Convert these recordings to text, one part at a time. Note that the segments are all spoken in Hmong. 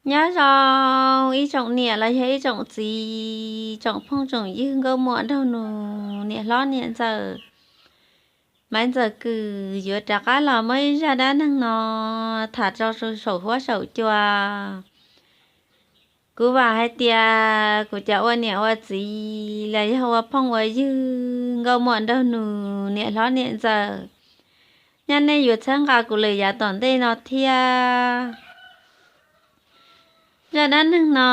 Nyob zoo ib tsoom niam los yog ib tsoom txiv, tsoom phooj tsoom ywg, nkauj muam nraug nus, niam hlob niam ntxawm, Maiv Ntxawm Kws yuav rov qab los muab ib zaj dab neeg no tham rau saum huab saum cua. Kuv vam hais tias kuv cov ua niam ua txiv los yog ua phooj ua ywg, nkauj muam nraug nus, niam hlob niam ntxawm, nyob nej yuav txhawb nqa kuv lawm yav tom ntej no thiab. Zaj dab neeg no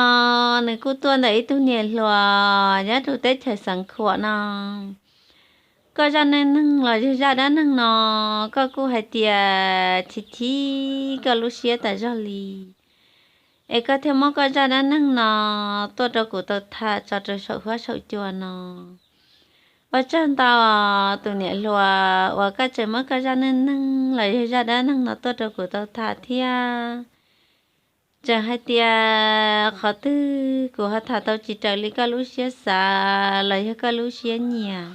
nws kuj tuaj ntawm ib tug niam hluas nyob rau teb chaws Xeev Khuam no. Koj zaj neej neeg los yog zaj dab neeg no, koj kuj hais tias chim chim koj lub siab tas zog li, es koj thiaj muab koj zaj dab neeg no tuaj rau kuv tau tham tso rau saum huab saum cua no. Ua tsaug ntau tus niam hluas uas koj tseem muab koj zaj neej neeg los yog zaj dab neeg no tuaj rau kuv tau tham thiab. Tseem hais tias qhov twg kuv ho tham tau tsis raws li koj lub siab xav los yog koj lub siab nyiam,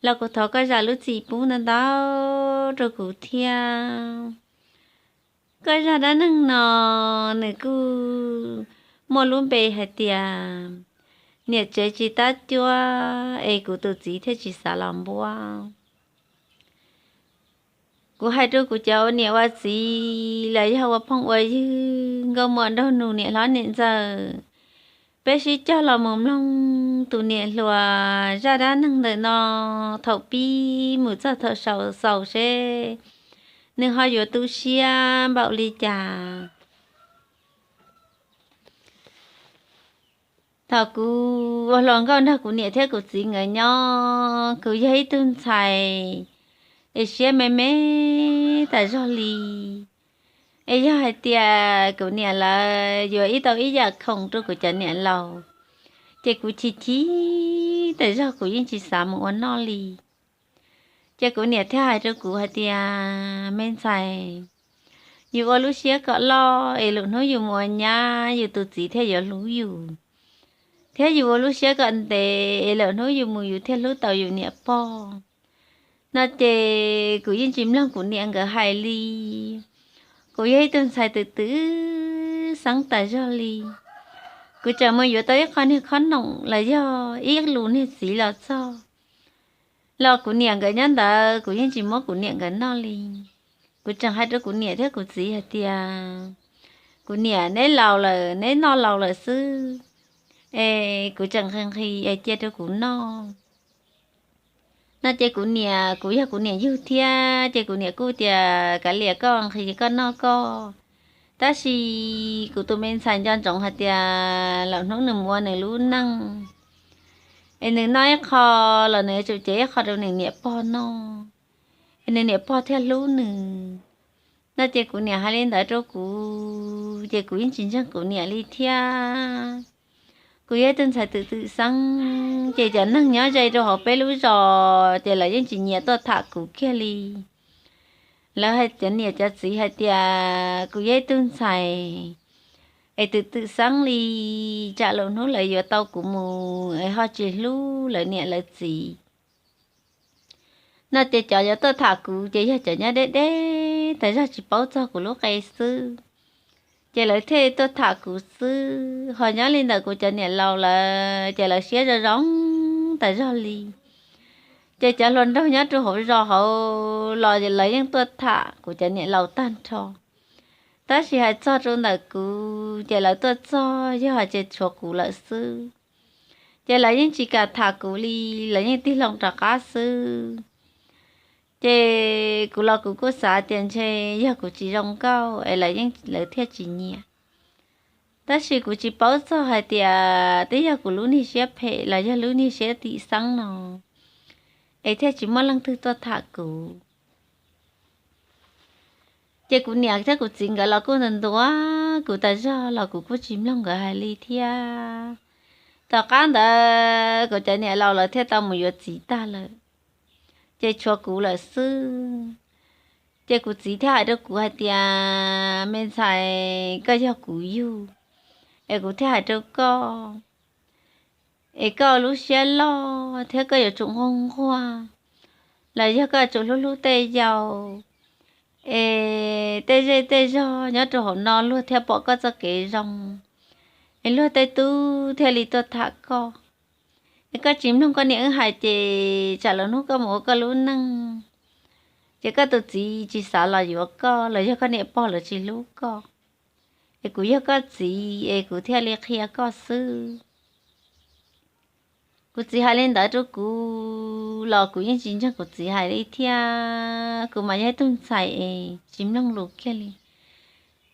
los kuv thov koj zam lub txim pub ntau ntau rau kuv thiab. Koj zaj dab neeg no nws kuj muaj lub npe hais tias niam tsev tsis tab cuab es kuv tus txiv thiaj tsis xav los npuab. Kuv hais rau kuv cov ua niam ua txiv los yog ua phooj ua ywg, nkauj muam nraug nus, niam hlob niam ntxawm, peb sib cog los mus mloog tus niam hluas zaj dab neeg ntawm no thaum pib mus txog thaum xaus xaus seb nws ho yuav tu siab npaum li cas. Thaum kuv ua hluas nkauj nrog kuv niam thiab kuv txiv nkawd nyob, kuv yog ib tug ntxhais es siab me me tas zog li. Es yog hais tias kuv niam lawv yuav ib tau ib yam khoom rau kuv cov niam laus, ces kuv chim chim tas zog kuv yeej tsis xav mus ua noj li. Ces kuv niam thiaj hais rau kuv hais tias, me ntxhais, yus ua lub siab kom loj es lwm hnub yus mus ua nyab yus tus txiv thiaj yuav hlub yus, thiab yus ua lub siab kom ntev es lwm hnub yus mus yus thiaj hlub tau yus niam pog. No ces kuv yeej tsis mloog kuv niam nkawd hais li. Kuv yog ib tug ntxhais twm twm xeeb tas zog li. Kuv tseem mus yuav tau ib qho niag khob noom los yog ib lus niag txiv los txog, los kuv niam nkawd nyob ntawd kuv yeej tsis muab kuv niam nkawd noj li. Kuv tseem hais rau kuv niam thiab kuv txiv hais tias, kuv niam, neb laus lawm, neb noj laus lawm xwb, es kuv tseem nqhis nqhis es cia rau kuv noj. No ces kuv niam, kuv yog kuv niam yug thiab ces kuv niam kuj tias, kav liam, koj nqhis koj noj koj, tab sis kuv tus me ntxhais nco ntsoov hais tias lwm hnub nws mus ua nws lub neej es nws noj ib qho los nws yuav tsum cev ib qho rau nws niam pog noj, es nws niam pog thiaj hlub nws. No ces kuv niam hais li ntawd rau kuv ces kuv yeej tsis ntseeg kuv niam li thiab. Kuv yog ib tug ntxhais twm twm xeeb ces cov neeg nyob ze rau hauv peb lub zos ces lawv yeej tsis nyiam tuaj tham kuv kiag li. Lawv hais, cov niam cov txiv hais tias kuv yog ib tug ntxhais es twm twm xeeb li, tsam lwm hnub lawv yuav tau kuv mus es ho tsis hlub lawv niam lawv txiv. No ces cov yuav tuaj tham kuv ces yog cov nyob deb deb tas zog tsis paub txog kuv lub qe xwb, ces lawv thiaj tuaj tham kuv xwb. Ho nyob li ntawm kuv cov niam laus lawm ces lawv siab zoo zoo tas zog li. Ces cov hluas nraug nyob rau hauv zos hauv los lawv yeej tuaj tham kuv cov niam laus tag nrho, tab sis hais txog rau ntawm kuv ces lawv tuaj txog yog hais tias tshuav kuv lawm xwb, ces lawv yeej tsis kam tham kuv li, lawv yeej tig hlo rov qab xwb. Ces kuv los kuv kuj xav tias ntshe yog kuv tsis zoo nkauj es lawv yeej, lawv thiaj tsis nyiam. Tab sis kuv tsis paub txog hais tias twb yog kuv lub niag siab phem los yog lub niag siab twm xeeb no es thiaj tsis muaj leej twg tuaj tham kuv. Ces kuv niam thiab kuv txiv nkawd los kuj ntuas ntuas kuv tas zog los kuv kuj tsis mloog nkawd hais li thiab. Tom qab ntawd kuv cov niam laus lawv thiaj tau mus yuav txiv tag lawm, ces tshuav kuv lawm xwb. Ces kuv txiv thiaj hais rau kuv hais tias, me ntxhais, koj yog kuv yug, es kuv thiaj hais rau koj, es koj lub siab loj thiab koj yuav tsum nquag nquag, los yog koj yuav tsum hlub hlub tej yau, es tej zej tej zog nyob rau hauv no luag thiaj pom koj txoj kev zoo, es luag tej tub thiaj li tuaj tham koj. Es koj tsis mloog koj niam wb hais ces tsam lwm hnub koj mus ua koj lub neej, ces koj tus txiv tsis xav los yuav koj los yog koj niam pog lawv tsis hlub koj, es kuv yog koj txiv es kuv thiaj li qhia koj xwb. Kuv txiv hais li ntawd rau kuv los kuv yeej tsis ntseeg kuv txiv hais li thiab. Kuv mas yog ib tug ntxhais es tsis mloog lus kiag li.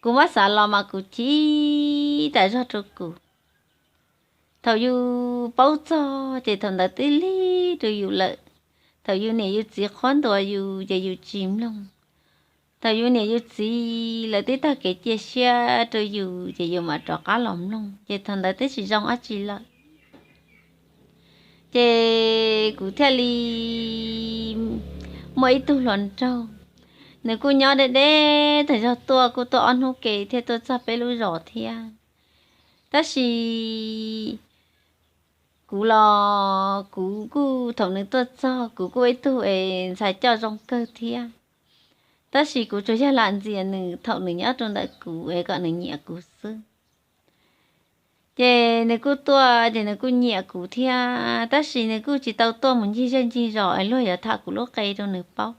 Kuv muab xav los mas kuv chim tas zog rau kuv. Thaum yus paub txog ces thaum ntawd twb lig rau yus lawm. Thaum yus niam yus txiv qhuab ntuas yus ces yus tsis mloog. Thaum yus niam yus txiv lawv twb tag kev cia siab rau yus ces yus mam rov qab los mloog, ces thaum ntawd twb tsis zoo dab tsi lawm. Ces kuv thiaj li muaj ib tug hluas nraug, nws kuj nyob deb deb tag zog tuaj, kuj tuaj ob hnub ke thiaj tuaj txog peb lub zos thiab. Tab sis kuv los kuv kuj, thaum nws tuaj txog kuv kuj ib tug es ntxhais coj zoo kawg thiab. Tab sis kuv tsuas yog lam ntxias nws thaum nws nyob rau ntawm kuv es kom nws nyiam kuv xwb. Ces nws kuj tuaj ces nws kuj nyiam kuv thiab, tab sis nws kuj tsis tau tuaj mus ncig zej ncig zos es luag yuav tham kuv lub qe rau nws paub.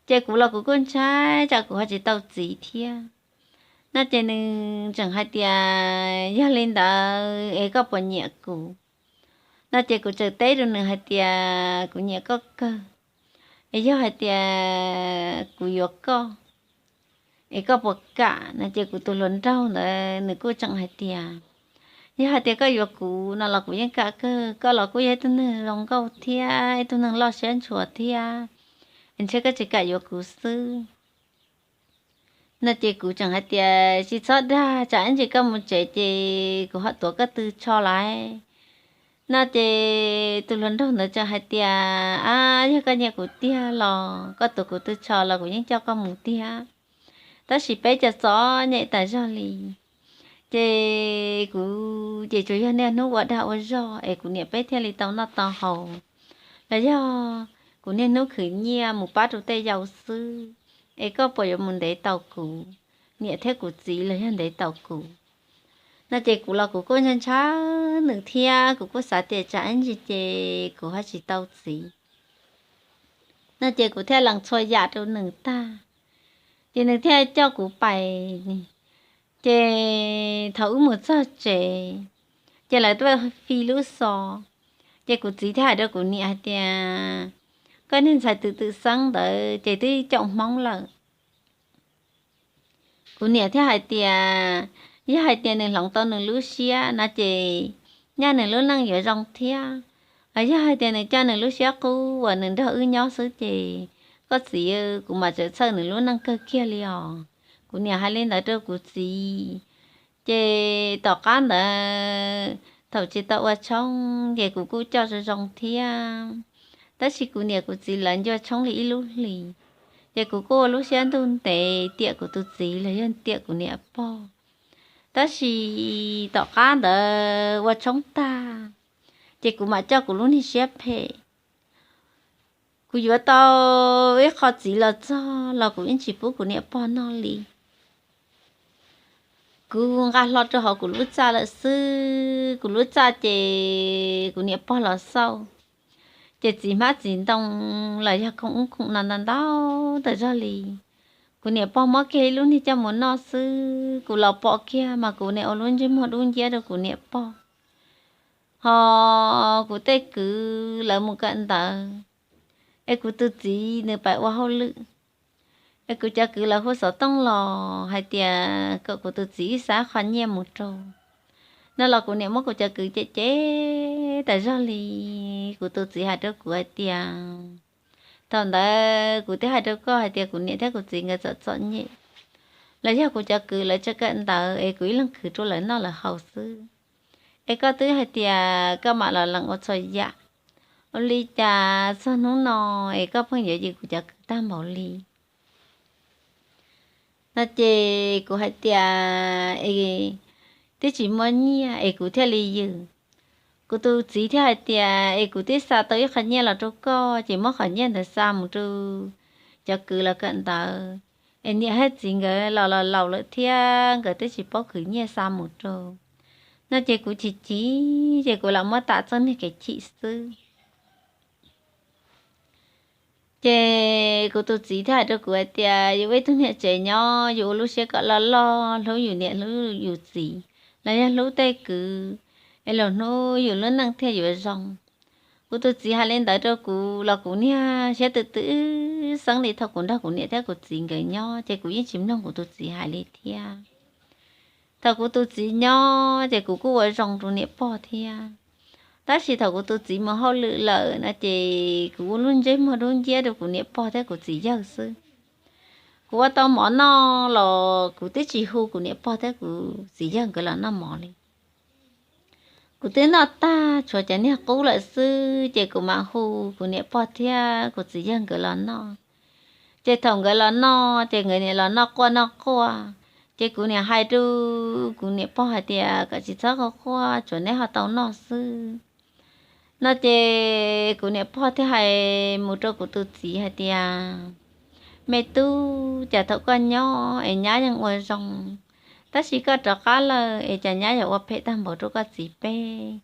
Ces kuv los kuv kuj ntshai tsam kuv ho tsis tau txiv thiab. No ces nws tseem hais tias, yog li ntawd es koj puas nyiam kuv? No ces kuv tseem teb rau nws hais tias, kuv nyiam koj kawg, es yog hais tias kuv yuav koj es koj puas kam? No ces kuv tus hluas nraug ntawd nws kuj tseem hais tias, yog hais tias koj yuav kuv no los kuv yeej kam kawg, koj los kuj yog ib tug neeg zoo nkauj thiab ib tug neeg loj siab ntshua thiab, ntshe koj tsis kam yuav kuv xwb. No ces kuv tseem hais tias, tsis txhob dag, tsam ib ntsis koj mus tsev ces kuv ho tuav koj tw tsho lawm. No ces tus hluas nraug ntawd tseem hais tias, ab, yog koj nyiam kuv tiag los koj tuav kuv tw tsho los kuv yeej coj koj mus tiag, tab sis peb cov txom nyem tas zog li. Ces kuv ces tsuas yog niaj hnub ua dag ua zog es kuv niam peb thiaj li tau noj tau haus, los yog kuv niaj hnub khwv nyiaj mus pab rau tej yau xwb, es koj puas yuav mus ntev tau kuv niam thiab kuv txiv los yog ntev tau kuv? No ces kuv los kuv kuj ntshai ntshai nws thiab, kuv kuj xav tias tsam ib ntsis ces kuv ho tsis tau txiv. No ces kuv thiaj lees txhua yam rau nws tag, ces nws thiaj coj kuv pais. Ces thaum wb mus txog tsev, ces lawv tuaj fi lub xov, ces kuv txiv thiaj hais rau kuv niam hais tias, koj niag ntxhais twm twm xeeb ntawd ces twb caum hmoob lawm. Kuv niam thiaj hais tias, yog hais tias nws hloov tau nws lub siab no ces nyaj nws lub neej yuav zoo thiab. Yog hais tias nws coj nws lub siab qub uas nws nrog wb nyob xwb ces koj txiv, kuv mam txawm txhawj nws lub neej kawg kiag li os. Kuv niam hais li ntawd rau kuv txiv. Ces tom qab ntawd thaum tsis tau ua tshoob ces kuv kuj coj zoo zoo thiab, tab sis kuv niam kuv txiv lawv ncua tshoob li ib lub hlis, ces kuv kuj ua lub siab ntuj ntev tiam kuv tus txiv los yog tiam kuv niam pog. Tab sis tom qab ntawd ua tshoob tag, ces kuv mam coj kuv lub niag siab phem. Kuv yuav tau ib qho txiv los txog los kuv yeej tsis pub kuv niam pog noj li. Kuv nqa hlo rau hauv kuv lub txaj lawm xwb, kuv lub txaj ces kuv niam pog los xauj, ces txiv hmab txiv ntoo los yog khoom ub khoom no ntau ntau tas zog li. Kuv niam pog muab kiag ib lub niag coj mus noj xwb, kuv los pom kiag mas kuv niam ua lub ntsej muag dub nciab rau kuv niam pog. Ho kuv tej kwv lawv mus kawm ntawv, es kuv tus txiv nws pais ua hauj lwm, es kuv cov kwv lawv hu xov tooj los hais tias kom kuv tus txiv wb xa qho nyiaj mus rau no los kuv niam muab kuv cov kwv cem cem tas zog li. Kuv tus txiv hais rau kuv hais tias, thaum ntawd kuv twb hais rau koj hais tias kuv niam thiab kuv txiv nkawd txom txom nyem, los yog kuv cov kwv lawv tseem kawm ntawv es kuv ib leeg khwv rau lawv noj lawv haus xwb, es koj twb hais tias koj mam los lees ua txhua yam. Ua li cas txog hnub no es koj pheej yuav yws kuv cov kwv tag npaum li? No ces kuv hais tias, es twb tsis muaj nyiaj es kuv thiaj li yws. Kuv tus txiv thiaj hais tias, es kuv twb xa tau ib qho nyiaj los rau koj ces muab qhov nyiaj ntawd xa mus rau cov kwv los kawm ntawv, es niam thiab txiv nkawd los los laus lawm thiab nkawd twb tsis paub khwv nyiaj xa mus rau. No ces kuv chim chim ces kuv lam muab tam txoj niag kev chim xwb. Ces kuv tus txiv thiaj hais rau kuv hais tias yus ua ib tug niam tsev nyob yus ua lub siab kom loj loj, hlub yus niam hlub yus txiv, los yog hlub tej kwv, es lwm hnub yus lub neej thiaj yuav zoo. Kuv tus txiv hais li ntawd rau kuv los kuv niag siab twm twm xeeb li. Thaum kuv nrog kuv niam thiab kuv txiv nkawd nyob ces kuv yeej tsis mloog kuv tus txiv hais li thiab. Thaum kuv tus txiv nyob ces kuv kuj ua zoo rau niam pog thiab. Tab sis thaum kuv tus txiv mus hauj lwm lawm no ces kuv ua lub ntsej muag dub nciab rau kuv niam pog thiab kuv txiv yawg xwb. Kuv ua tau mov noj los kuv twb tsis hu kuv niam pog thiab kuv txiv yawg nkawd los noj mov li. Kuv twb noj tag tshuav cov niag qub lawm xwb ces kuv mam hu kuv niam pog thiab kuv txiv yawg nkawd los noj. Ces thaum nkawd los noj ces nkawd niam los noj quaj noj quaj. Ces kuv niam hais rau kuv niam pog hais tias kom tsis txhob quaj quaj, tsuav neb ho tau noj xwb. No ces kuv niam pog thiaj hais mus rau kuv tus txiv hais tias, me tub, cas thaum koj nyob es nyab yeej ua zoo, tab sis koj rov qab lawm es cas nyab yuav ua phem tag npaum rau koj txiv peb?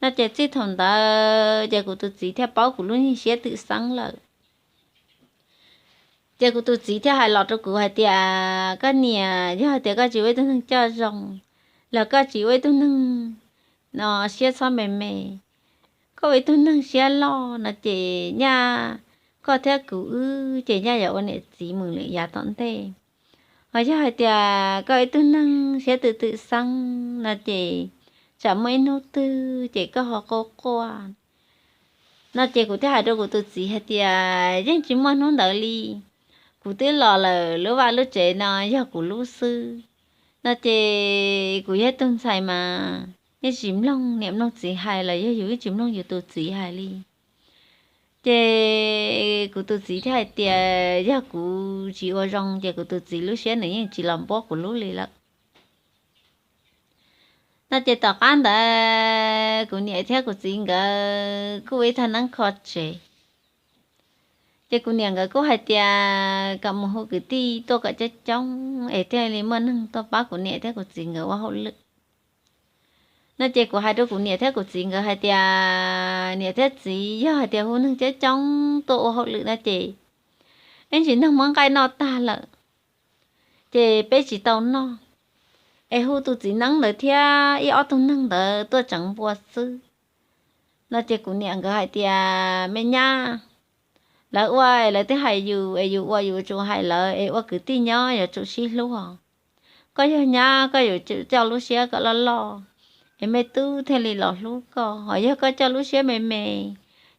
No ces txij thaum ntawd ces kuv tus txiv thiaj paub kuv lub niag siab twm xeeb lawm. Ces kuv tus txiv thiaj hais los rau kuv hais tias, koj niam, yog hais tias koj tsis ua ib tug neeg coj zoo, los koj tsis ua ib tug neeg no siab txhob me me, koj ua ib tug neeg siab loj no ces nyaj koj thiab kuv wb ces nyaj yuav ua niam txiv mus lawm yav tom ntej. Ho yog hais tias koj ua ib tug neeg siab twm twm xeeb no ces tsam muaj ib hnub twg ces koj ho quaj quaj. No ces kuv thiaj hais rau kuv tus txiv hais tias, yeej tsis muaj hnub ntawd li. Kuv twb los lawm, lub vaj lub tsev no yog kuv lub xwb. No ces kuv yog ib tug ntxhais mas yeej tsis mloog niam mloog txiv hais los yog yus yeej tsis mloog yus tus txiv hais li. Ces kuv tus txiv thiaj hais tias yog kuv tsis ua zoo ces kuv tus txiv lub siab nws yeej tsis los npuab kuv lub li lawm. No ces tom qab ntawd kuv niam thiab kuv txiv nkawd kuj ua ib thaj neeb kho tsev. Ces kuv niam nkawd kuj hais tias kom mus hu kwv tij tuaj kom coob coob es thiaj li muaj neeg tuaj pab kuv niam thiab kuv txiv nkawd ua hauj lwm. No ces kuv hais rau kuv niam thiab kuv txiv nkawd hais tias, niam thiab txiv, yog hais tias hu neeg coob coob tuaj ua hauj lwm no ces ib ntsis neeg muab nqaij noj tag lawm, ces peb tsis tau noj. Es hu tus txiv neeb ntawd thiab ib ob tug neeg ntawd tuaj tseev npua xwb. No ces kuv niam nkawd hais tias, me nyab, lawv ua es lawv twb hais yus es yus ua yus tsum hais lawv, es ua kwv tij nyob yuav tsum sib hlub os. Koj yog nyab koj yuav tsum coj lub siab kom loj loj, es me tub thiaj li los hlub koj. Ho yog koj coj lub siab me me,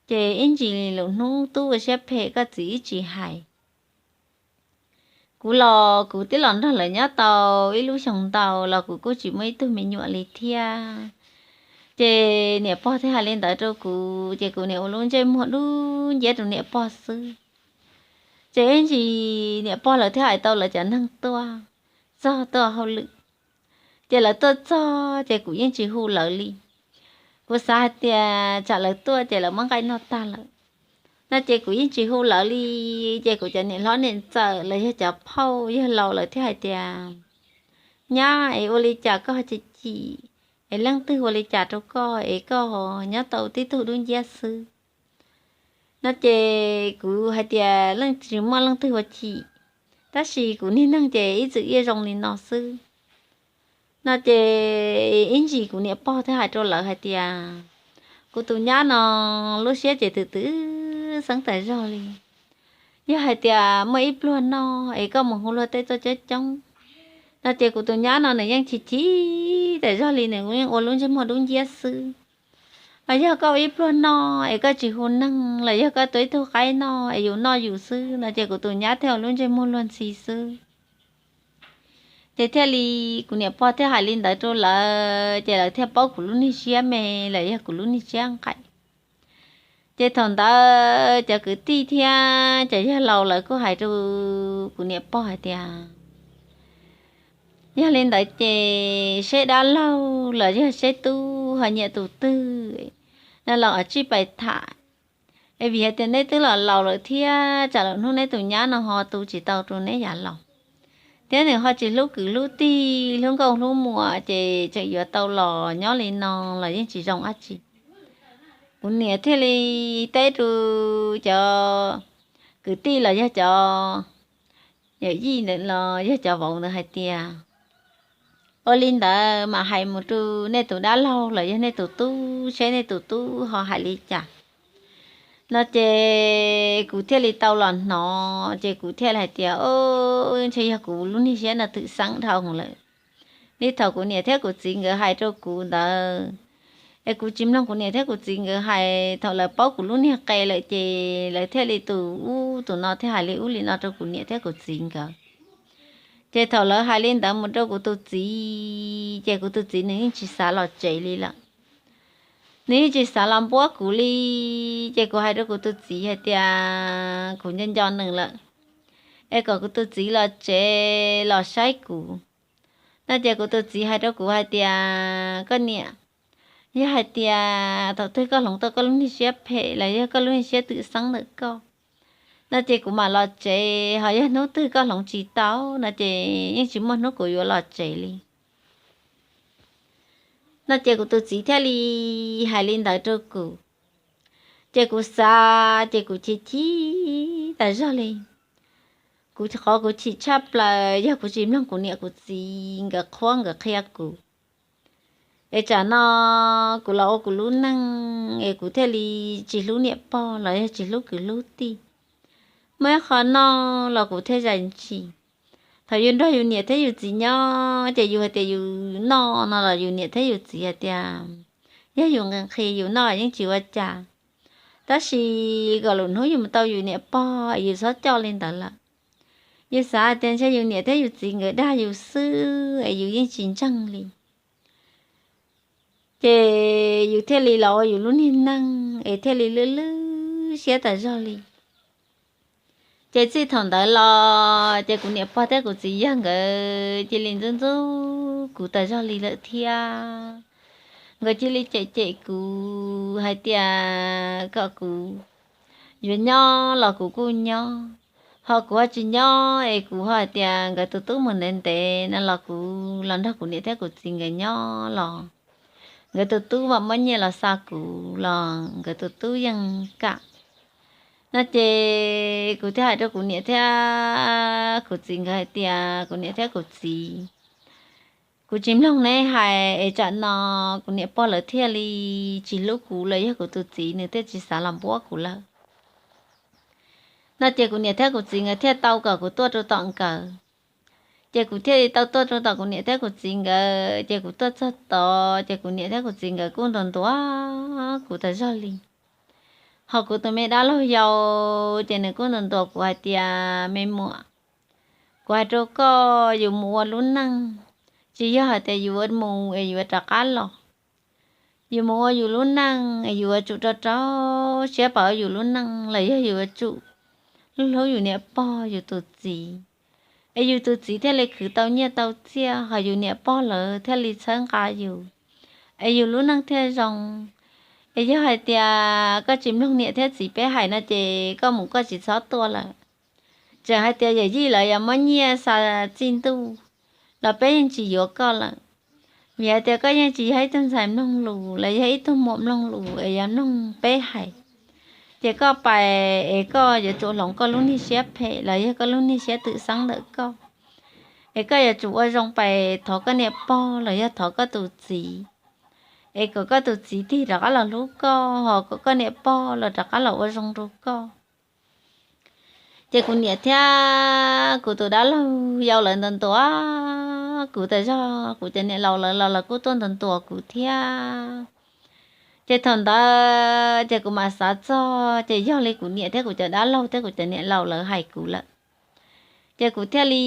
ces ib ntsis lwm hnub tub ua siab phem koj txiv ib tsis hais. Kuv los kuv twb los nrog lawv nyob tau ib lub xyoo ntau los kuv kuj tsis muaj ib tug me nyuam li thiab. Ces niam pog thiaj hais li ntawd rau kuv ces kuv niam ua lub ntsej muag dub nciab rau niam pog xwb. Ces ib ntsis niam pog lawv thiaj hais tau lawv cov neeg tuaj txog tuaj hauj lwm. Ces lawv tuaj txog ces kuv yeej tsis hu lawv li. Kuv xav hais tias tsam lawv tuaj ces lawv muab nqaij noj tag lawm. No ces kuv yeej tsis hu lawv li. Ces kuv cov niam hlob niam ntxawm los yog cov phauj yawg laus lawv thiaj hais tias, nyab, es ua li cas koj ho chim chim, es leej twg ua li cas rau koj es koj nyob tau tib tug dub nciab xwb? No ces kuv hais tias leej tsis muaj leej twg ua chim, tab sis kuv niag neeg ces ib txwm yeej zoo li no xwb. No ces ib ntsis kuv niam pog thiaj hais rau lawv hais tias, kuv tus nyab no lub siab ces twm twm xeeb tas zog li. Yog hais tias muaj ib pluag noj es koj mus hu luag tej tuaj coob coob, no ces kuv tus nyab no nws yeej chim chim tas zog li, nws yeej ua lub ntsej muag dub nciab xwb. Ho yog koj ua ib pluag noj es koj tsis hu neeg los yog koj tua ib tug qaib noj es yus noj yus xwb no ces kuv tus nyab thiaj ua lub ntsej muag luag ntxhi xwb. Ces thiaj li kuv niam pog thiaj hais li ntawd rau lawv ces lawv thiaj paub kuv lub niag siab me los yog kuv lub niag siab nqaim. Ces thaum ntawd cov kwv tij thiab cov yawg laus lawv kuj hais rau kuv niam pog hais tias, yog li ntawd ces seb dab laug los yog seb tub ho nyiam tus twg no los tsij pais tham. Es vim hais tias neb twb los laus lawm thiab tsam lwm hnub neb tus nyab no ho tu tsis tau rau neb yav laus, thiab nws ho tsis hlub kwv hlub tij hlub nkauj hlub muam ces tseem yuav tau los nyob li no los yeej tsis zoo dab tsi. Kuv niam thiaj li teb rau cov kwv tij los yog cov yawm yij ntawd los yog cov vauv ntawd hais tias, ua li ntawd mas hais mus rau nej tus dab laug los yog nej tus tub seb nej tus tub ho hais li cas no ces kuv thiaj li tau los hnov ces kuv thiaj li hais tias, o, ntshe yog kuv lub niag siab no twm xeeb dhau lawm. Li thaum kuv niam thiab kuv txiv nkawd hais rau kuv ntawd es kuv tsis mloog kuv niam thiab kuv txiv nkawd hais. Thaum lawv paub kuv lub niag qe lawm ces lawv thiaj li tus ub tus no thiaj hais li ub li no rau kuv niam thiab kuv txiv nkawd. Ces thaum lawv hais li ntawd mus rau kuv tus txiv ces kuv tus txiv nws yeej tsis xav los tsev li lawm. Nws yeej tsis xav los npuab kuv li. Ces kuv hais rau kuv tus txiv hais tias kuv nco nco nws lawm, es kom kuv tus txiv los tsev los saib kuv. No ces kuv tus txiv hais rau kuv hais tias, koj niam, yog hais tias thaum twg koj hloov tau koj lub niag siab phem los yog koj lub niag siab twm xeeb ntawm koj no ces kuv mam los tsev, ho yog hnub twg koj hloov tsis tau no ces yeej tsis muaj hnub kuv yuav los tsev li. No ces kuv tus txiv thiaj li hais li ntawd rau kuv. Ces kuv xav ces kuv chim chim tas zog li. Kuv qhov kuv chim tshaj plaws yog kuv tsis mloog kuv niam kuv txiv nkawd qhuab nkawd qhia kuv. Es tsam no kuv los ua kuv lub neej es kuv thiaj li tsis hlub niam pog los yog tsis hlub kwv hlub tij. Muaj ib qho noj los kuv thiaj zais ntsis. Thaum yus nrog yus niam thiab yus txiv nyob ces yus hais tias yus noj no los yus niam thiab yus txiv hais tias yog yus nqhis nqhis yus noj yeej tsis ua cas. Tab sis kom lwm hnub yus mus tau yus niam pog es yus txhob coj li ntawd lawm. Yus xav hais tias ntshe yus niam thiab yus txiv nkawd dag yus xwb es yus yeej tsis ntseeg li. Ces yus thiaj li los ua yus lub niag neej es thiaj li lwj lwj siab tas zog li. Ces txij thaum ntawd los ces kuv niam pog thiab kuv txiv yawg nkawd cia li ntxub ntxub kuv tas zog li lawm thiab. Nkawd cia li cem cem kuv hais tias kom kuv yuav nyob los kuv kuj nyob, ho kuv ho tsis nyob es kuv ho hais tias nkawd tus tub mus ntev ntev no los kuv los nrog kuv niam thiab kuv txiv nkawd nyob los nkawd tus tub mam muab nyiaj los xa kuv los nkawd tus tub yeej kam. No ces kuv thiaj hais rau kuv niam thiab kuv txiv nkawd hais tias kuv niam thiab kuv txiv, kuv tsis mloog neb hais es tsam no kuv niam pog lawv thiaj li tsis hlub kuv los yog kuv tus txiv nws thiaj tsis xav los npuab kuv lawm. No ces kuv niam thiab kuv txiv nkawd thiaj tau kom kuv tuaj rau tom nkawd. Ces kuv thiaj li tau tuaj rau tom kuv niam thiab kuv txiv nkawd, ces kuv tuaj txog tod ces kuv niam thiab kuv txiv nkawd kuj ntuas ntuas kuv tas zog li. Ho kuv tus me dab laug yau ces nws kuj ntuas ntuas kuv hais tias, me muam, kuv hais rau koj, yus mus ua lub neej, tsis yog hais tias yus mus es yuav rov qab los. Yus mus ua yus lub neej es yus yuav tsum rau rau siab pab ua yus lub neej los yog yus yuav tsum hlub hlub yus niam pog yus tus txiv, es yus tus txiv thiaj li khwv tau nyiaj tau txiaj, ho yus niam pog lawv thiaj li txhawb nqa yus, es yus lub neej thiaj zoo. Es yog hais tias koj tsis mloog niam thiab txiv peb hais no ces koj mus koj tsis txhob tuaj lawm. Tseem hais tias yawm yij lawv yuav muab nyiaj xa txij ntuj los peb yeej tsis yuav koj lawm, vim hais tias koj yeej tsis yog ib tug ntxhais mloog lus los yog ib tug muam mloog lus es yuav mloog peb hais. Ces koj pais es koj yuav tsum hloov koj lub niag siab phem los yog koj lub niag siab twm xeeb ntawm koj, es koj yuav tsum ua zoo pais thov koj niam pog los yog thov koj tus txiv, es kom koj tus txiv tig rov qab los hlub koj, ho kom koj niam pog los rov qab los ua zoo rau koj. Ces kuv niam thiab kuv tus dab laug yau lawv ntuas ntuas kuv tas zog, kuv cov niam laus lawv los lawv kuj tuaj ntuas ntuas kuv thiab. Ces thaum ntawd ces kuv mam xav txog ces yog li kuv niam thiab kuv cov dab laug thiab kuv cov niam laus lawv hais kuv lawm, ces kuv thiaj li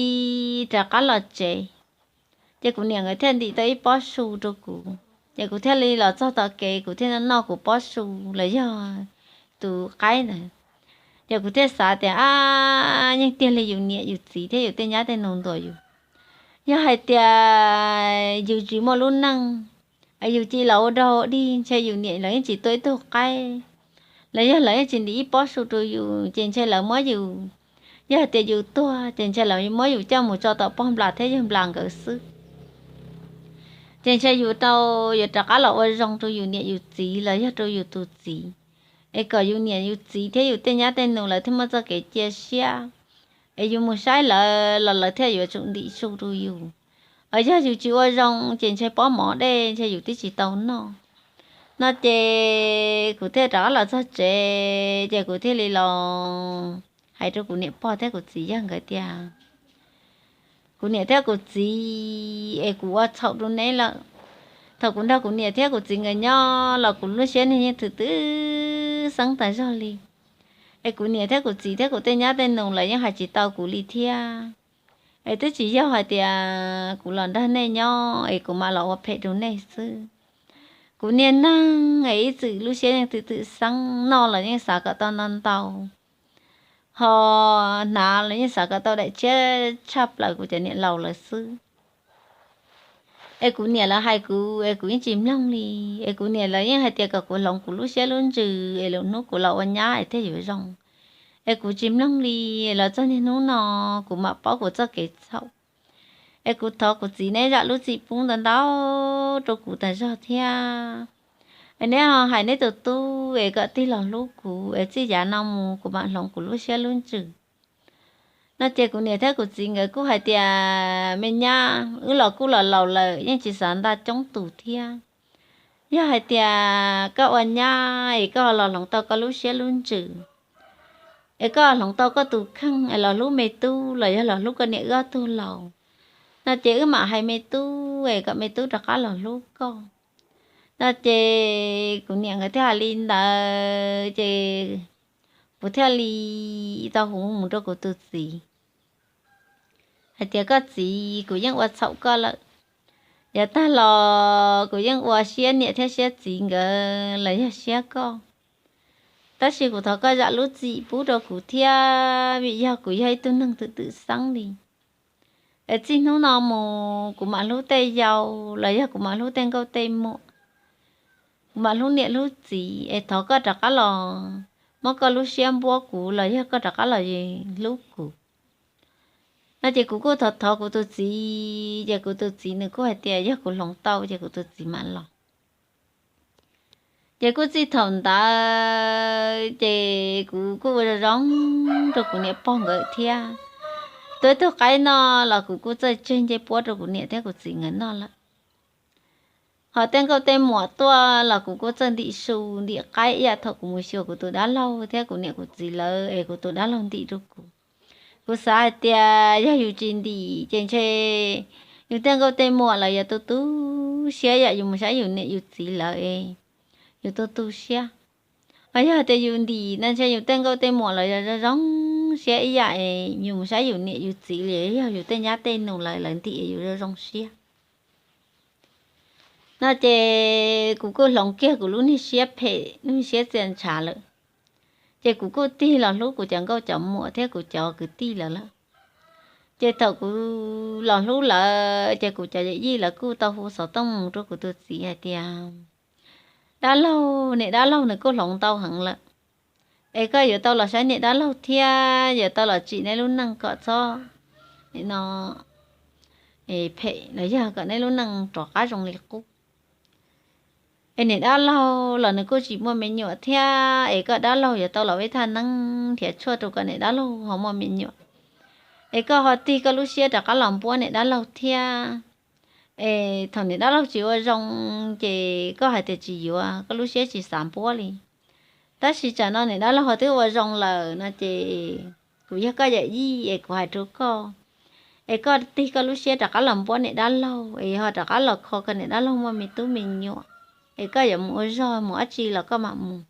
rov qab los tsev. Ces kuv niam nkawd thiaj ntim tau ib pob su rau kuv, ces kuv thiaj li los txog tom kev kuv thiaj noj kuv pob su los yog tus qaib ntawd. Ces kuv thiaj xav tias, ab, yeej tiag li yus niam yus txiv thiab yus tej nyab tej nus ntuas yus. Yog hais tias yus tsis muaj lub neej, yus cia li los ua dog ua dig ntshe yus niam los yeej tsis tua ib tug qaib los yog lawv yeej tsis ntim ib pob su rau yus, ces ntshe lawv muab yus, yog hais tias yus tuag ces ntshe lawv muab yus coj mus tso tom pog nplas thiab yawg nplas nkawd xwb. Ces ntshe yus tau yuav rov qab los ua zoo rau yus niam yus txiv los yog rau yus tus txiv, es kom yus niam yus txiv thiab yus tej nyab tej nus lawv thiaj muaj txoj kev cia siab. Es yus mus saib lawv los lawv thiaj yuav tsum ntim su rau yus. Yog yus tsis ua zoo ces ntshe pob mov dej ntshe yus twb tsis tau noj. No ces kuv thiaj rov qab los txog tsev ces kuv thiaj li los hais rau kuv niam pog thiab kuv txiv yawg nkawd tias, kuv niam thiab kuv txiv, es kuv ua txhaum rau neb lawm. Thaum kuv nrog kuv niam thiab kuv txiv nkawd nyob los kuv lub siab neeg yeej thwm twb xeeb tas zog li. Es kuv niam thiab kuv txiv thiab kuv tej nyab tej nus lawv yeej hais tsis tau kuv li thiab. Es twb tsis yog hais tias kuv los nrog nej nyob es kuv mam los ua phem rau nej xwb. Kuv niag neeg es ib txwm lub siab yeej thwm twm xeeb, noj los yeej xav kom tau ntau ntau, ho hnav los yeej xav kom tau daim tshiab tshaj plaws kuv cov niam laus lawv xwb. Es kuv niam lawv hais kuv es kuv yeej tsis mloog li. Es kuv niam lawv yeej hais tias kom kuv hloov kuv lub siab lub ntsws es lwm hnub kuv los ua nyab es thiaj yuav zoo. Es kuv tsis mloog li, los txog niaj hnub no kuv mam paub kuv txoj kev txhaum. Es kuv thov kuv txiv neb zam lub txim pub ntau ntau rau kuv tas zog thiab. Es neb ho hais neb tus tub es kom tig los hlub kuv es txij yav no mus kuv mam hloov kuv lub siab lub ntsws. No ces kuv niam thiab kuv txiv nkawd kuj hais tias, me nyab, wb los kuj los laus lawm yeej tsis xav nta coob tus thiab. Yog hais tias koj ua nyab es koj los hloov tau koj lub siab lub ntsws, es koj hloov tau koj tus kheej es los hlub me tub los yog los hlub koj niam wb ob tug laus, no ces wb mam hais me tub es kom me tub rov qab los hlub koj. No ces kuv niam nkawd thiaj hais li ntawd ces kuv thiaj li tau hu mus rau kuv tus txiv hais tias, koj txiv, kuv yeej ua txhaum koj lawm. Yav tag los kuv yeej ua siab niam thiab siab txiv nkawd los yog siab koj. Tab sis kuv thov koj zam lub txim pub rau kuv thiab, vim yog kuv yog ib tug neeg twm twm xeeb li. Es txij hnub no mus kuv mam hlub tej yau los yog kuv mam hlub tej nkauj tej muam, kuv mam hlub niam hlub txiv, es thov koj rov qab los muab koj lub siab npuab kuv los yog koj rov qab los hlub kuv. No ces kuv kuj thov thov kuv tus txiv, ces kuv tus txiv nws kuj hais tias yog kuv hloov tau ces kuv tus txiv mam los. Ces kuj txij thaum ntawd ces kuv kuj ua zoo zoo rau kuv niam pog nkawd thiab. Tua ib tug qaib noj los kuv kuj txawj tseg ncej puab rau kuv niam thiab kuv txiv nkawd noj lawm. Ho tej nkauj tej muam tuaj los kuv kuj txawj ntim su ntim qaib ib yam thaum kuv mus xyuas kuv tus dab laug thiab kuv niam kuv txiv lawv es kuv tus dab laug ntim rau kuv. Kuv xav hais tias yog yus tsis ntim ces ntshe yus tej nkauj tej muam lawv yuav tu tu siab yam yus mus saib yus niam yus txiv lawv es yus tu tu siab. Ho yog tias yus ntim no ntshe yus tej nkauj tej muam lawv yuav zoo zoo siab ib yam es yus mus saib yus niam yus txiv li, yog yus tej nyab tej nus lawv lawv ntim yus zoo zoo siab. No ces kuv kuj hloov kiag kuv lub niag siab phem lub niag siab txia ntshav lawm. Ces kuv kuj tig los hlub kuv cov nkauj cov muam thiab kuv cov kwv tij lawv lawm. Ces thaum kuv los hlub lawv ces kuv cov yawm yij lawv kuj tau hu xov tooj mus rau kuv tus txiv hais tias, dab laug, niam dab laug nws kuj hloov ntau heev lawm, es koj yuav tau los saib niam dab laug thiab yuav tau los tsim neb lub neej kom txhob no phem los yog kom neb lub neej rov qab zoo li qub. Es niam dab laug los nws kuj tsis muaj me nyuam thiab, es koj dab laug yuav tau los ua ib thaj neeb nrhiav tshuaj rau kom niam dab laug ho muaj me nyuam. Es koj ho tig koj lub siab rov qab los npuab niam dab laug thiab. Es thaum niam dab laug tsis ua zoo ces koj hais tias tsis yuav, koj lub siab tsis xav npuab li. Tab sis tsam no niam dab laug ho twb ua zoo lawm no ces kuv yog koj yawm yij es kuv hais rau koj, es koj tig koj lub siab rov qab los npuab niam dab laug es ho rov qab los kho kom niam dab laug muaj me tub me nyuam, es koj yuav mus ua zog mus dab tsi los koj mam mus.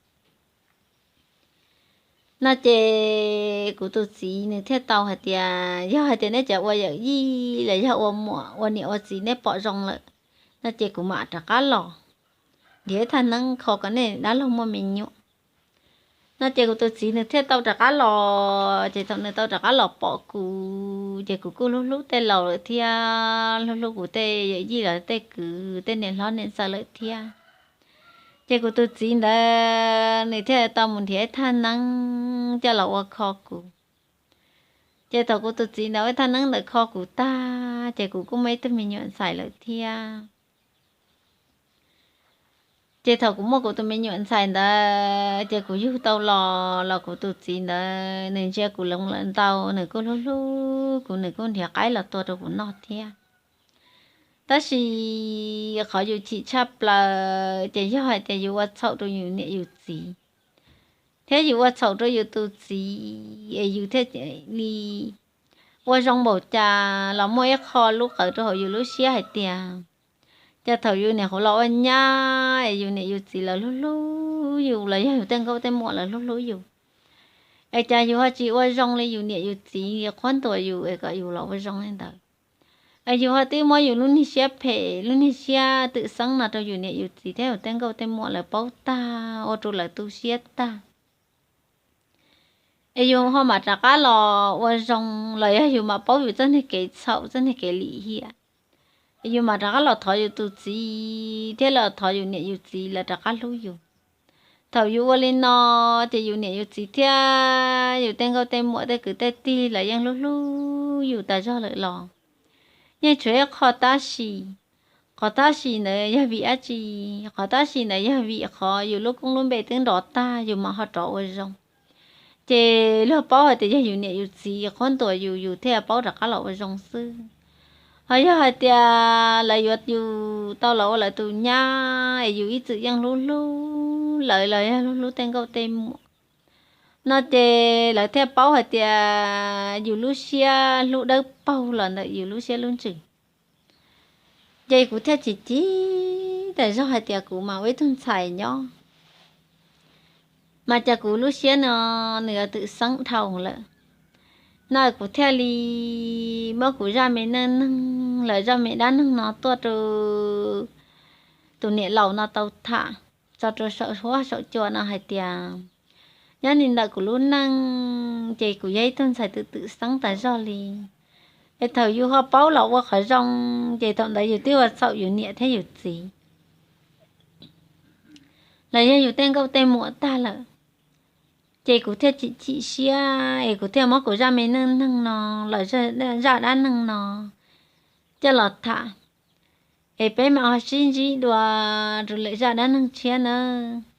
No ces kuv tus txiv nws thiaj tau hais tias, yog hais tias neb cov ua yawm yij los yog ua muam ua niam ua txiv neb pom zoo lawm, no ces kuv mam rov qab los nrhiav ib thaj neeb kho kom nej dab laug muaj me nyuam. No ces kuv tus txiv nws thiaj tau rov qab los, ces thaum nws tau rov qab los pom kuv ces kuv kuj hlub hlub tej laus lawm thiab, hlub hlub kuv tej yawm yij los tej kwv tej niam hlob niam ntxawm lawm thiab. Ces kuv tus txiv ntawd nws thiaj tau mus nrhiav ib thaj neeb coj los ua kho kuv. Ces thaum kuv tus txiv ntawd ua ib thaj neeb ntawd kho kuv tag ces kuv kuj muaj ib tug me nyuam ntxhais lawm thiab. Ces thaum kuv muaj kuv tus me nyuam ntxhais ntawd ces kuv yug tau los los kuv tus txiv ntawd nws ntsia kuv lawv ntau, nws kuj hlub hlub kuv, nws kuj nrhiav qaib los tua rau kuv noj thiab. Tab sis qhov yus chim tshaj plaws ces yog hais tias yus ua txhaum rau yus niam yus txiv, thiab yus ua txhaum rau yus tus txiv es yus thiaj li ua zoo npaum cas los muaj ib qho lub qawv rau hauv yus lub siab hais tias, cas thaum yus niam qhuav los ua nyab es yus niam yus txiv lawv hlub hlub yus los yog yus tej nkauj tej muam lawv hlub hlub yus, es cas yus ho tsis ua zoo li yus niam yus txiv qhuab ntuas yus es kom yus los ua zoo li ntawd. Es yus ho twb muab yus lub niag siab phem lub niag siab twm xeeb no rau yus niam yus txiv thiab yus tej nkauj tej muam lawv paub tag ua rau lawv tu siab tag. Es yus ho mam rov qab los ua zoo los yog yus mam paub yus txoj niag kev txhaum txoj niag kev lim hiam, es yus mam rov qab los thov yus tus txiv thiab los thov yus niam yus txiv lawv rov qab hlub yus. Thaum yus ua li no ces yus niam yus txiv thiab yus tej nkauj tej muam tej kwv tej tij lawv yeej hlub hlub yus tas zog lawm los yeej tshuav ib qho tab sis. Qhov tab sis ntawd yog vim dab tsi? Qhov tab sis ntawd yog vim qhov yus lub koob lub npe twb nrov tag yus mam ho rov ua zoo. Ces luag paub hais tias yog yus niam yus txiv qhuab ntuas yus, yus thiaj paub rov qab los ua zoo xwb. Ho yog hais tias lawv yuav yus tau los ua lawv tus nyab es yus ib txwm yeej hlub hlub lawv los yog hlub hlub tej nkauj tej muam no ces lawv thiaj paub hais tias yus lub siab hlub dawb paug los ntawm yus lub siab lub ntsws. Ces kuv thiaj chim chim tas zog hais tias kuv mas ua ib tug ntxhais nyob mas cas kuv lub siab no nws twm xeeb dhau lawm. No kuv thiaj li muab kuv zaj me neej neeg, lawv zaj me dab neeg no tuaj rau tus niam laus no tau tham tso rau saum huab saum cua no hais tias, nyob li ntawm kuv lub neej ces kuv yog ib tug ntxhais twm twm xeeb tas zog li. Es thaum yus ho paub los ua qhov zoo ces thaum ntawd yus twb ua txhaum yus niam thiab yus txiv los yog yus tej nkauj tej muam tag lawm. Ces kuv thiaj chim chim siab es kuv thiaj muab kuv zaj me neej neeg no los zaj dab neeg no coj los tham, es peb mam ho sib ntsib dua rau lwm zaj dab neeg tshiab nawb.